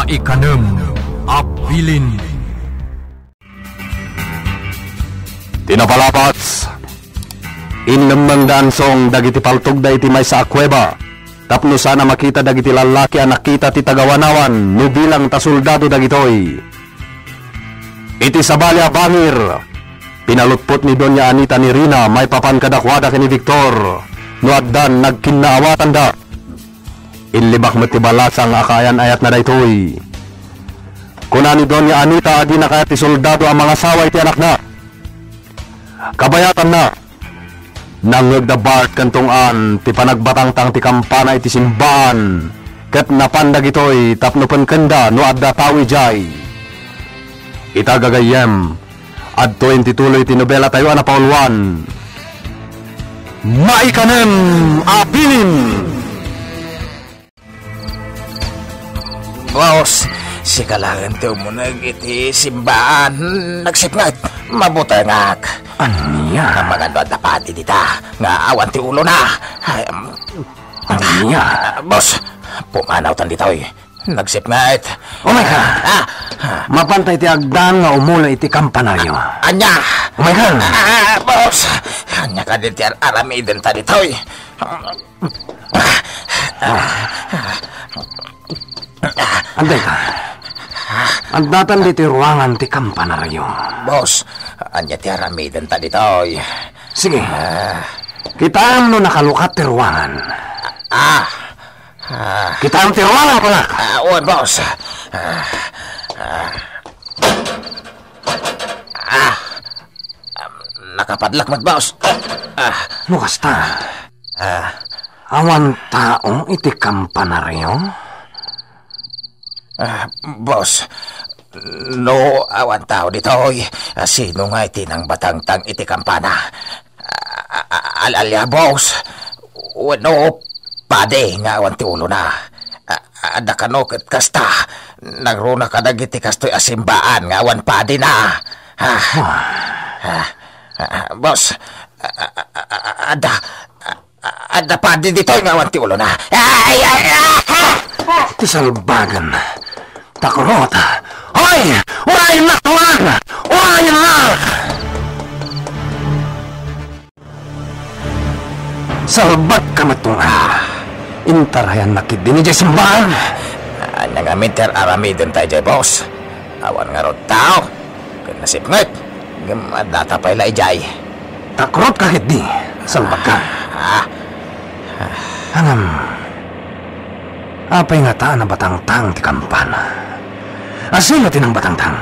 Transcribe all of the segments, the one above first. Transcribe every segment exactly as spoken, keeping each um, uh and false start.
Maikanem a bilin. Ti napalabas, innemmengda a song dagiti paltogda iti maysa a kueba tapno saan a makita dagiti lallaki a nakita ti tagawanawan no bilang ta soldado dagitoy. Iti sabali a bangir, pinalutpot ni Doña Anita ni Rina maipapan kadakuada ken ni Victor no addan nagkinnaawatanda. Inlibak met ti balasang a kaayan-ayatna daytoy. Kuna ni Doña Anita a dina kayat ti soldado a mangasawa iti anakna. Kabayatanna, nangngegda Bart ken Tong-an ti panagbatangtang ti kampana iti simbaan, ket napan dagitoy tapno penkenda no adda tao idiay. Ita gagayyem, adtoyen ti tuloy ti nobelatayo a napauluan, Maikanem a Bilin. Boss, sika laeng ti umuneg iti simbaan. Nagsipnget, mabutengak. Ania? Amangan no adda padi dita nga awan ti ulona. Ay, um, Ania? Ah, boss, pumanawtan ditoy. Nagsipnget. Oh my God! Ah, ah. Mapanta iti agdan nga umuna iti kampanaryo. Ania? Oh my God! Ah, boss, ania kadi ti ar-aramidenta ditoy? Adda ta. Addatan ditoy ruangan ti kampanaryo. Boss, ania ti aramidenta ditoy? Sige. Ah. Kitaem no nakalukat ti ruangan. Ah. Ah. Kitaem ti ruangan, kunak. Ah, wen, boss. Ah. Ah. Ah. Um, nakapadlak met, boss. Ah. No kasta, ah, awan tao iti kampanaryo? Ah, boss, no awan tao ditoy, ah, sino ngay ti nangbatangtang iti kampana? Ah, ah, ah, al-, alia, boss, wenno padi nga awan ti ulona. Ah, adda kano ket kasta, nagruna kadagiti kastoy a simbaan nga awan padina. Ah, ah, ah, boss, ah, ah, ah, ah, adda, ah, ah, adda padi ditoy nga awan ti ulona. Ay, ay, ah, ah! Ti salbagan. Takurot. Oy! Urayennak, Tong-an! Urayennak! Salbagka met, Tong-an. Intarayannak ketdi idiay simbaan. Ania ngamin ti ar-aramidenta idiay, boss? Awan ngarud tao. Ken nasipnget. Ngem addata pay la idiay. Takrotka ketdi. Salbagka. Ah. Ngem, apay ngata a nabatangtang ti kampana? A sino ti nangbatangtang?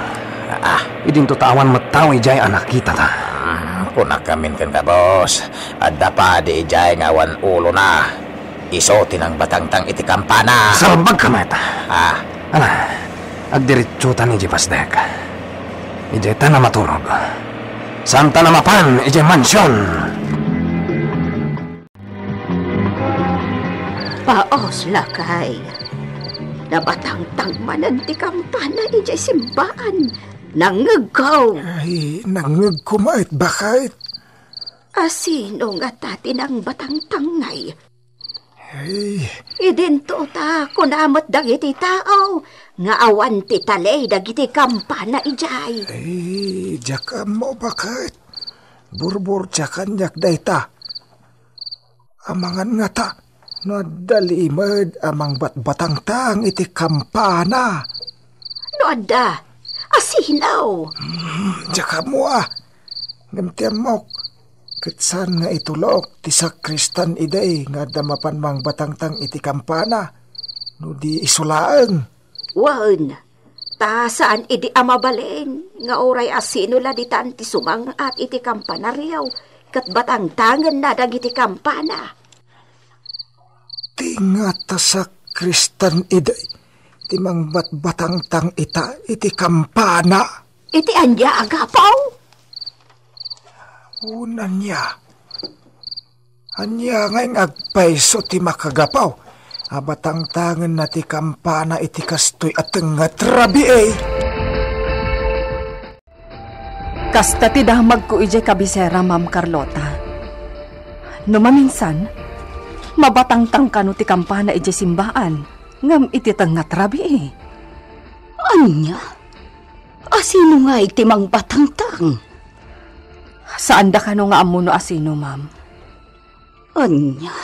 Ah. Idinto ta awan met tao idiay a nakitata. Mm, kunak ngamin kenka, boss. Adda padi idiay nga awan ulona. Isu ti nangbatangtang iti kampana. Salbagka met. Ah. Ala, agdiretsotan idiay pasdek. Idiay ta maturog. Saanta a mapan idiay mansion. Paos, lakay. Nabatangtang manen ti kampana idiay simbaan. Nangngegko. Ay, nangngegko met, baket. A sino ngata ti nangbatangtang ngay? Ay. Idinto ta kuna met dagiti tao nga awan ti taley dagiti kampana idiay. Ay, diak ammo, baket. Burburtiakanyak dayta. Amangan ngata no adda limed a mangbatbatangtang iti kampana. No adda, a sino? Hmm, diak ammo a. Ngem ti ammok, ket saan nga itulok ti sakristan idi nga adda mapan mangbatangtang iti kampana, no di isu laeng. Wen, ta saan idi a mabalin nga uray a sino la ditan ti sumang-at iti kampanaryo ket batangtangenna dagiti kampana. Ti ngata sakristan idi ti mangbatbatangtang ita iti kampana. Iti ania a gapu? Wen ania? Ania ngay nga agpayso ti makagapu a batangtangenna ti kampana iti kastoy a tengnga ti rabii? Kasta ti damagko idiay kabisera, Ma'am Carlota. No maminsan, mabatangtang kano ti kampana idiay simbaan, ngem iti tengnga ti rabii. Ania? Asino ngay ti mangbatangtang? Saanda kano nga ammo no asino, ma'am. Ania?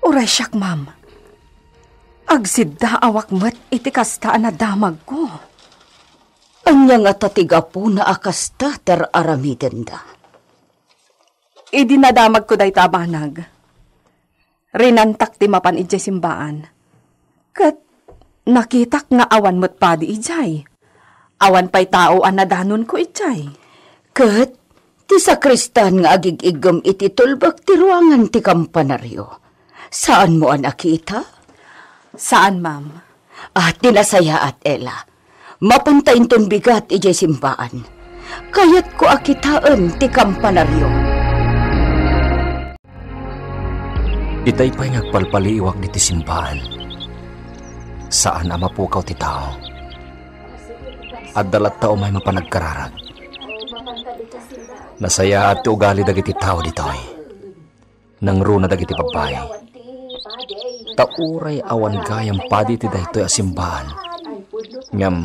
Uray siak, ma'am. Agsiddaawak met iti kasta a nadamagko. Ania ngata ti gapuna a kasta ti ar-aramidenda? Idi nadamagko dayta a banag, rinantak ti mapan idiay simbaan. Ket nakitak nga awan met padi idiay. Awan pay tao a nadanonko idiay. Ket ti sakristan nga agig-iggem iti tulbek ti ruangan ti kampanaryo. Saanmo a nakita? Saan, ma'am. Ah, ti nasayaat, Ella. Mapanta inton bigat idiay simbaan. Kayatko a kitaen ti kampanaryo. Itay pay nga agpalpaliiwak ditoy simbaan. Saan a mapukaw ti tao. Adda latta umay mapan agkararag. Nasayaat ti ugali dagiti tao ditoy. Nangruna dagiti babbai. Ta uray awan gayam padi iti daytoy a simbaan, ngem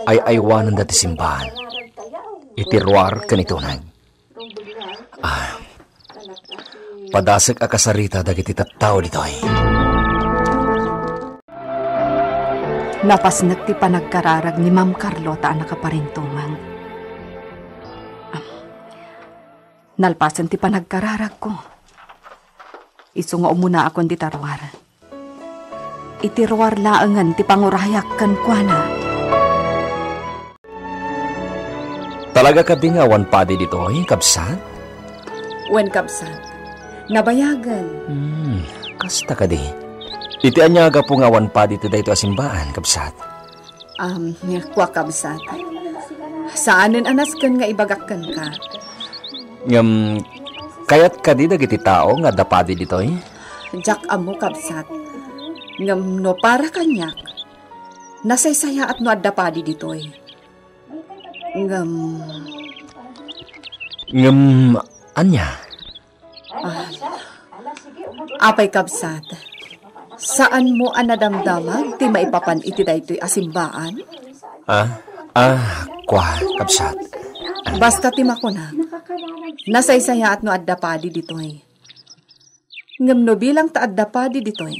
ay-aywananda ti simbaan iti ruar ken iti uneg. Ah, padasek a kasarita dagiti tattao ditoy. Napasnek ti panagkararag ni Ma'am Carlota a nakaparintumeng. Nalpasen ti panagkararagko. Isu nga umunaakon dita ruar. Iti ruar laengen ti pangurayak kenkuana. Talaga kadi nga awan padi ditoy, kabsat? Wen, kabsat. Nabayagen. Hmm, kasta kadi. Iti ania a gapu nga awan padi ti daytoy a simbaan, kabsat? Um, kua, kabsat. Saanen a nasken nga ibagak kenka. Ngem, kayat kadi dagiti tao nga adda padi ditoy? Diak ammo, kabsat. Ngem no para kaniak, nasaysayaat no adda padi ditoy. Ngem, Ngem, ania? Ah, apay, kabsat, saanmo a nadamdamag ti maipapan iti daytoy a simbaan? Ah, ah, kua, kabsat. Basta ti makunak, nasaysayaat no adda padi ditoy. Ngem no bilang ta adda padi ditoy,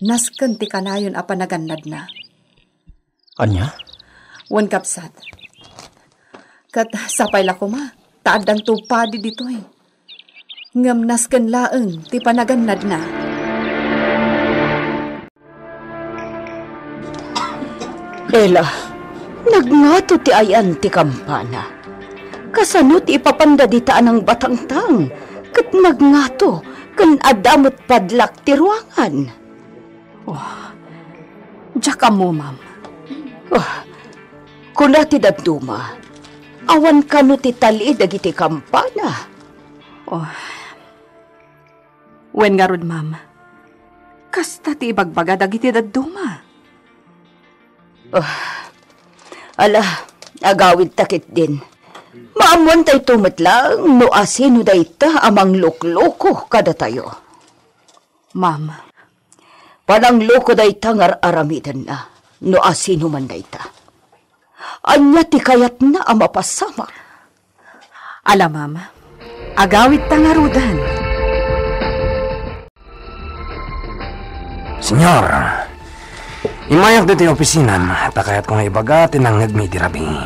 nasken ti kanayon a panagannadna. Ania? Wen, kabsat. Ket sapay la koma ta addanto padi ditoy. Ngem nasken laeng ti panagannadna. Ella, nagngato ti ayan ti kampana. Kasano ti ipapanda dita a nangbatangtang? Ket nagngato ken adda met padlak ti ruangan. Oh, diak ammo, ma'am. Oh, kuna ti dadduma, awan kano ti talii dagiti kampana? Oh. Wen ngarud, ma'am, kasta ti ibagbaga dagiti dadduma. Oh, ala, agawidta ketdin. Maammoantayto met laeng no asino dayta a manglukloko kadatayo. Ma'am. Panangloko dayta nga ar-aramidenna, no asino man dayta. Ania ti kayatna a mapasamak? Ala, ma'am. Agawidta ngaruden. Señor, immayak ditoy opisinam, ta kayatko nga ibaga ti nangngegmi idi rabii.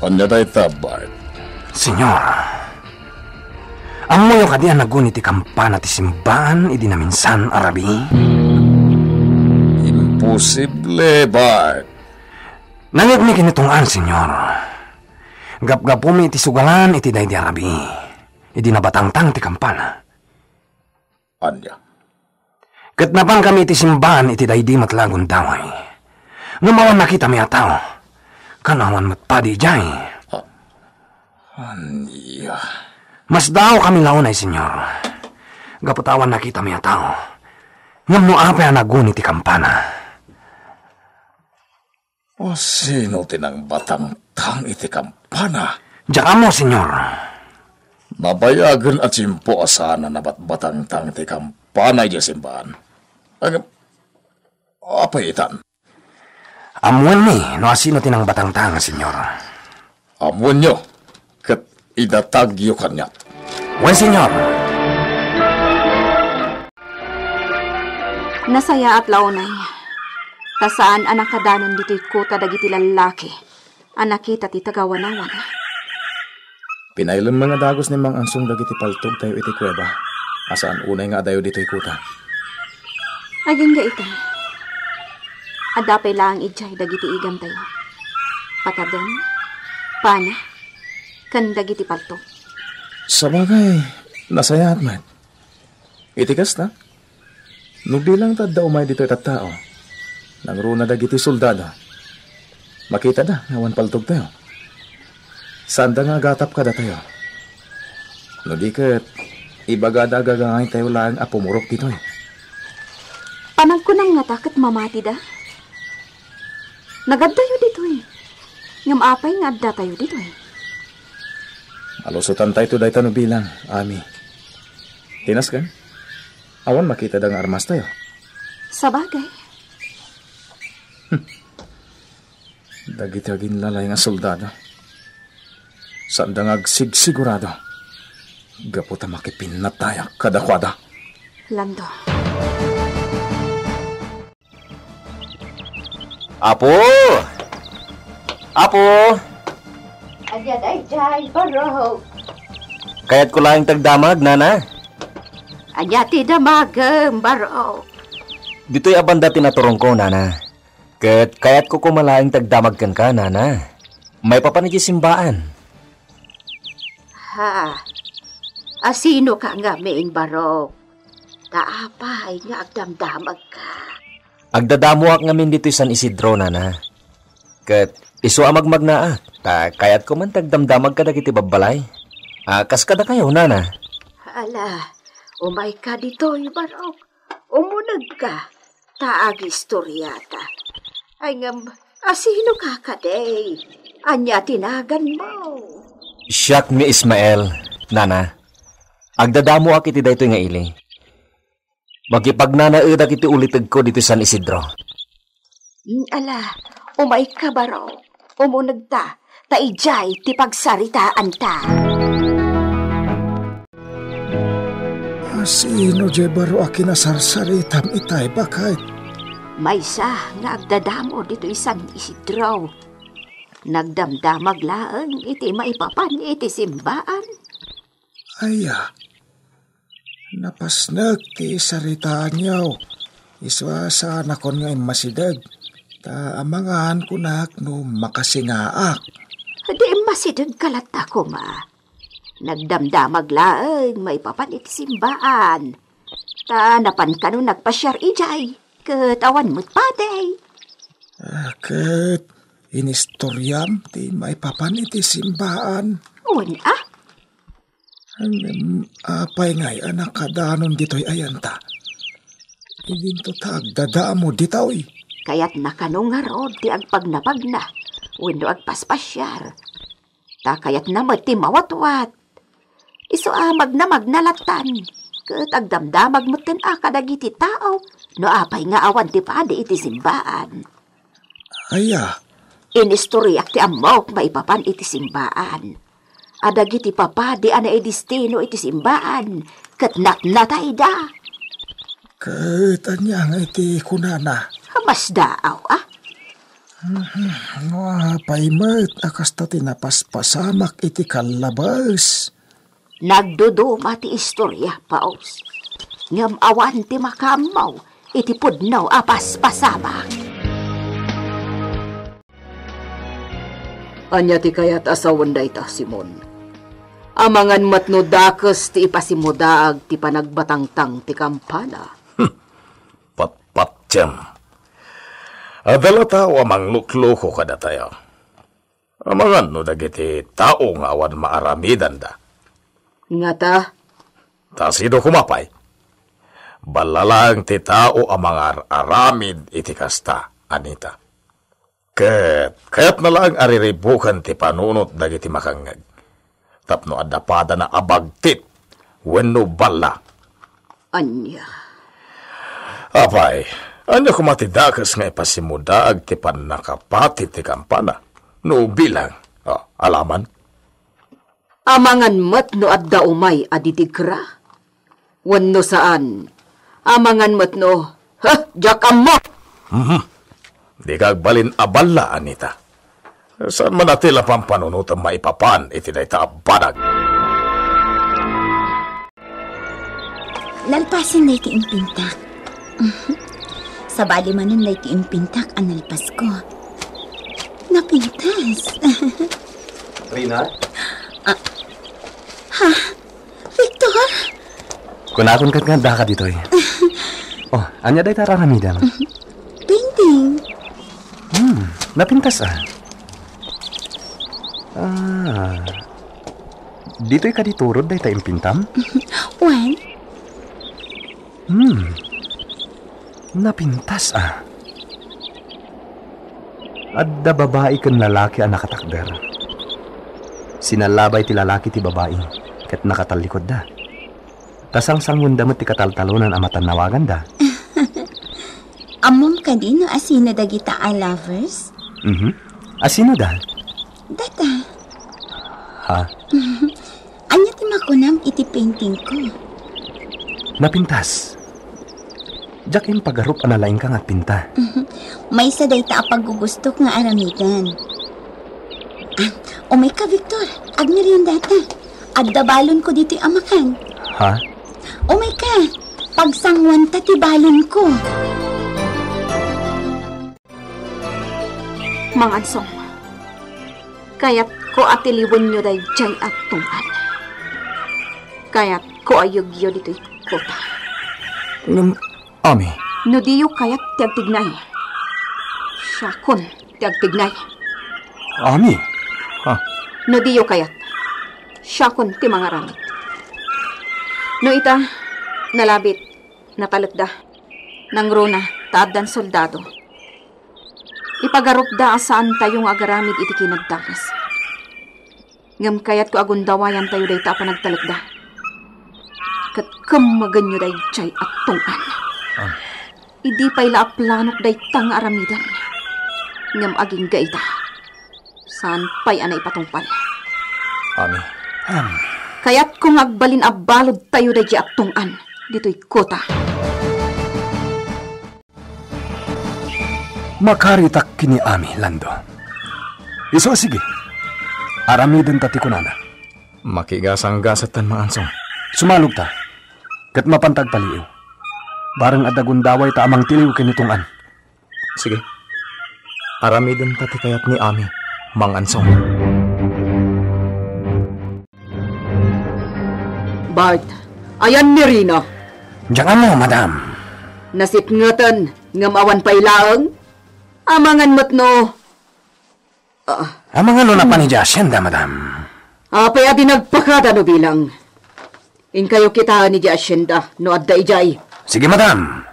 Ania dayta, Bart? Señor, ammoyo kadi a naguni ti kampana ti simbaan idi naminsan a rabii? Imposible, Bart. Nangngegmi ken ni Tong-an, Señor. Gapgapumi iti sugalan iti daydi a rabii, idi nabatangtang ti kampana. Ania? Ket napankami iti simbaan iti daydi met la a gundaway. Ngem awan nakitami a tao. Ken awan met padi idiay. Ah, ania? Masdaawkami la unay, Señor. Gapu ta awan nakitami a tao. Ngem no apay a naguni ti kampana? O sino ti nangbatangtang iti kampana? Diak ammo, Señor. Nabayagen a tiempo a saan a nabatbatangtang iti kampana idiay simbaan. Ngem, apay itan? Ammoenmi no asino ti nangbatangtang, Señor. Ammoenyo, ket idatagyo kaniak. Wen, Señor. Nasayaat la unay, ta saan a nakadanon ditoy kuta dagiti lallaki a nakita ti tagawanawana. Pinailem nga dagus ni Mang Ansong dagiti paltogtayo iti kuweba, a saan unay nga adayo ditoy kuta. Agingga ita, adda pay laeng idiay dagiti igantayo. Pataden, pana, ken dagiti paltog. Sabagay, nasayaat met. Iti kasta, no bilang ta adda umay ditoy tattao, nangruna dagiti soldado. Makitada nga awan paltogtayo. Saanda nga agatap kadatayo. No di ket, ibagada a gagangaytayo laeng a pumurok ditoy. Panagkunam ngata ket mamatida? Nagaddayo ditoy. Ngem apay nga addatayo ditoy? Malusotantayto dayta no bilang, Ami. Ti nasken, awan makitada nga armastayo. Sabagay. Dagiti aginlalay nga soldado, saanda nga agsigsigurado gapu ta makipinnatayak kadakuada. Lando. Apo! Apo! Ania daydiay, Barok? Kayatko laeng ti agdamag, nana. Ania ti damagem, Barok? Ditoy a banda ti naturongko, nana. Ket kayatko koma laeng ti agdamag kenka, nana. Maipapan idiay simbaan. Ha? Asinoka ngamin, Barok? Ta apay nga agdamdamagka? Agdadamoak ngamin ditoy San Isidro, nana. Ket isu a magmagnaak, ta kayatko man ti agdamdamag kadagiti babbalay. A, kas kadakayo, nana. Ala, umayka ditoy, Barok. Umunegka, ta agistoriata. Ay ngem, asinoka kadi? Ania ti naganmo? Siakmi Ismael, nana. Agdadamoak iti daytoy nga ili. Makipagnanaedak iti ulitegko ditoy San Isidro. Mm, ala, umayka, Barok. Umunegta, ta idiay ti pagsaritaanta. Asino diay, Barok, a kinasarsaritam itay, baket? Maysa nga agdadamo ditoy San Isidro. Nagdamdamag laeng iti maipapan iti simbaan. Aya, napasnek ti saritaanyo. Isu a saanakon nga immasideg, ta amangan kunak no makasingaak. Di immasidegka latta koma. Nagdamdamag laeng maipapan iti simbaan. Ta napan kano nagpasiar idiay, ket awan met padi. Ah, ket inistoriam ti maipapan iti simbaan. Wen a? Ngem apay ngay a nakadanon ditoy ayanta? Idinto ta agdadamo ditoy. Kayatna kano ngarud ti agpagnapagna wenno agpaspasiar. Ta kayatna met ti mawatwat. Isu a magnamagna lattan, ket agdamdamag metten a kadagiti tao no apay nga awan ti padi iti simbaan. Aya? Inistoriak ti ammok maipapan iti simbaan. A dagiti papadi a naidistino iti simbaan, ket natnatayda. Ket ania nga iti kunana? Masdaaw, a? Mhm. No apay met a kasta ti napaspasamak iti kallabes? Nagduduma ti istoria, Paos. Ngem awan ti makaammo iti pudno a paspasamak. Ania ti kayat a sawen dayta, Simon? Amangan met no dakes ti ipasimudaag ti panagbatangtang ti kampana. Patpatiem. Adda la tao a manglukloko kadatayo. Amangan no dagiti tao nga awan maaramidanda. Ngata? Ta sino koma pay? Balla laeng ti tao a mangar-aramid iti kasta, Anita. Ket kayatna laeng a riribuken ti panunot dagiti makangngeg, tapno adda padana a bagtit wenno balla. Ania? Apay, Ania koma ti dakes nga ipasimudaag ti pannakapati ti kampana? No bilang, oh, alaman. Amangan met no adda umay a didigra. Wenno saan, amangan met no, ha, diak ammo! Mhm. Dika agbalin a balla, Anita. Saan man a ti la pampanunotem maipapan iti dayta a banag. Nalpasen dayta impintak. Sabali manen dayta impintak a nalpasko. Napintas. Rina? Ah. Ha? Victor? Kunakon ket nga addaka ditoy. Oh, ania dayta a aramidem? Painting. Hmm, napintas a. Ah. Ditoy kadi turod dayta impintam? Wen? Hmm. Napintas a. Adda babai ken lalaki a nakatakder. Sinallabay ti lalaki ti babai ket nakatallikudda. Ta sangsanguenda met ti kataltalonan a matannawaganda. Ammom kadi no asino dagita a lovers? Mhm. Asinoda? Data. Ha? Ania ti makunam iti paintingko? Napintas. Diak impagarup a nalaingka nga agpinta. Maysa dayta a paggugustok nga aramiden. Ah, umayka, Victor. Agmeriendata. Adda balonko ditoy a makan. Ha? Umayka. Pagsanguanta ti balonko. Mangansong, kayatko a tiliwenyo daydiay a tungpal. Kayatko a yegyo ditoy kota. Ngem, Ami. No diyo kayat ti agtignay, siakon ti agtignay. Ami. Ha? No diyo kayat, siakon ti mangaramid. No ita, nalabit, natalekda. Nangruna, ta addan soldado. Ipagarupda a saantayo nga agaramid iti kinadakes. Ngem kayatko a gundawayantayo dayta a panagtalekda. Ket kemmegenyo daydiay a tungpal. Ah. Idi pay la a planok dayta nga aramiden. Ngem agingga ita, saan pay a naipatungpal. Ami. Am. Kayatko nga agbalin a baludtayo daydiay a tungpal ditoy kota. Makaritak ken ni Ami, Lando. Isu a sige. Aramidenta ti kunana. Makigasanggaset ta, Mangansong. Sumalogta. Ket mapanta agpaliiw. Bareng adda gundawayta a mangtiliw ken ni Tungpal. Sige. Aramidenta ti kayat ni Ami, Mangansong. Bart, ayan ni Rina? Diak ammo, madam. Nasipngeten, ngem awan pay laeng? Amangan met no, ah. Amangan no napan idiay hacienda, madam? Apay a di nagpakada no bilang? Inkayo kitaen idiay hacienda no adda idiay. Sige, madam.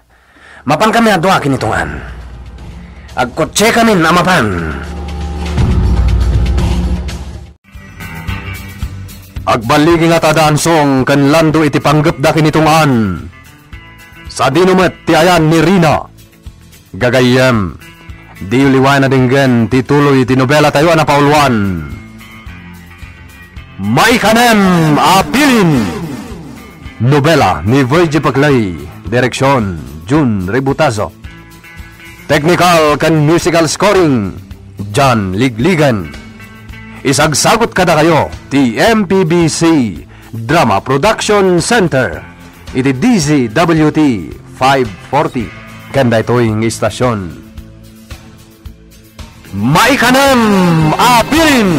Mapankami a dua ken ni Tungpal. Agkotsekamin a mapan. Agballigi ngata da Ansong ken Lando iti panggepda ken ni Tungpal. Sadino met ti ayan ni Rina? Gagayyem, diyo liwayan a denggen ti tuloy ti nobelatayo a napauluan. Maikanem a Bilin! Nobela ni Virgie Paclay, direksyon, Jun Rebutazo. Technical ken musical scoring, John Ligligan. Isagsagut kadakayo ti M P B C Drama Production Center iti D Z W T five forty ken daytoy nga istasyon. Maikanem a Bilin!